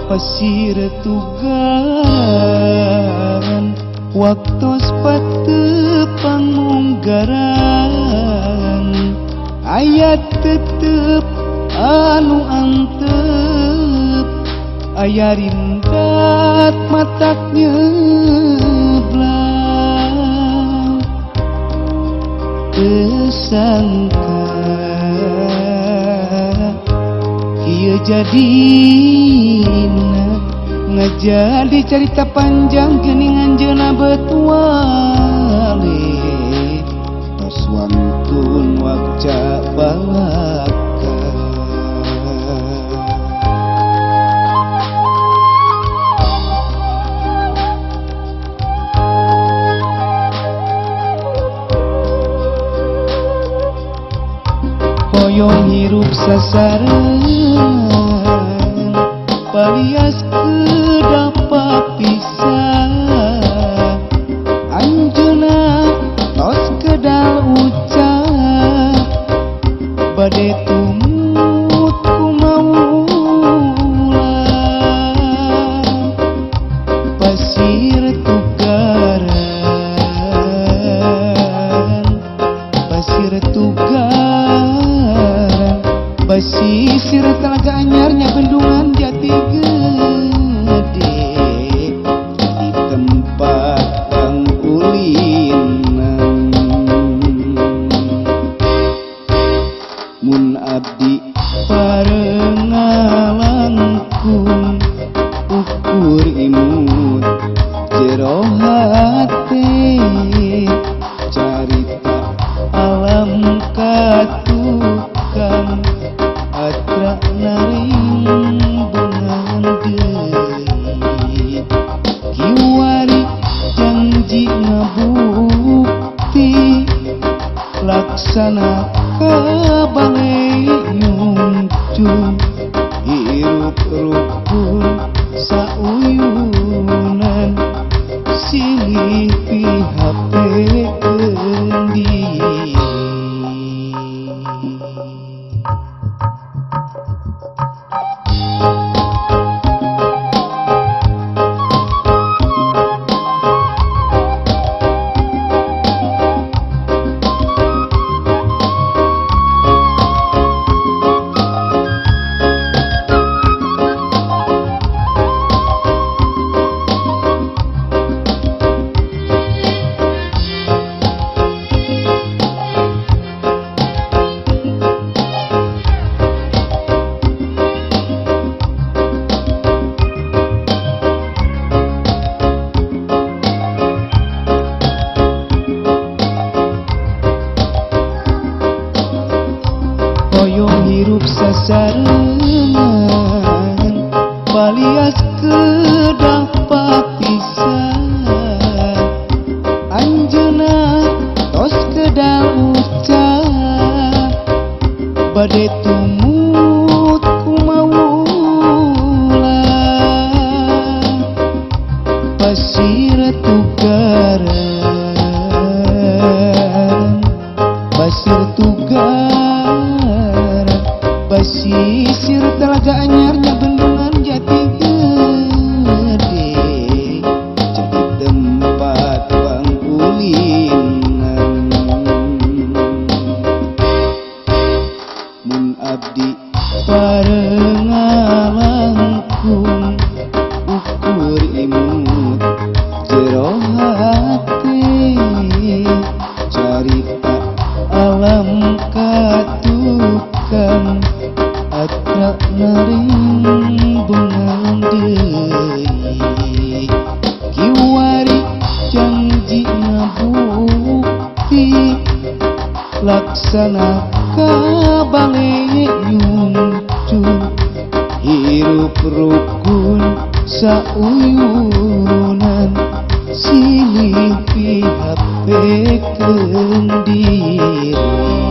Pasir tugaran waktu patepang munggaran ayat tetep anu antep aya rindat matak nyeblak tesangka kieu jadina ngajadi carita panjang geuningan jeuna betuale tos wantun wakca balaka. Hoyong hirup sasarengan palias kedapa pisah anjeunna tos kedal ucap bade tumut kumaula pasir tugaran pasir tugaran basisir telaga anyarnya bendungan jati gede di tempat pangkulinan. Mun abdi pareng ngalangkung ukur imut jero hate carita alam katukang atra narimbungan deui kiwari janji ngabukti laksana kabale nyungcung hirup rukun sauyunan silih pihapekeun diri. Hoyong hirup sasarengan palias kedah papisah anjeunna tos kedal ucap bade tumut kumaula pasir tugaran pasir tugaran basisir telaga anyarnya bendungan jati gede jadi tempat pangkulinan. Mun abdi pareng ngalangkung ukur imut jero hate carita alam katukang atra narimbungan deui kiwari janji ngabukti laksana kabale nyungcung hirup rukun sauyunan silih. Mimpi hapekeun diri.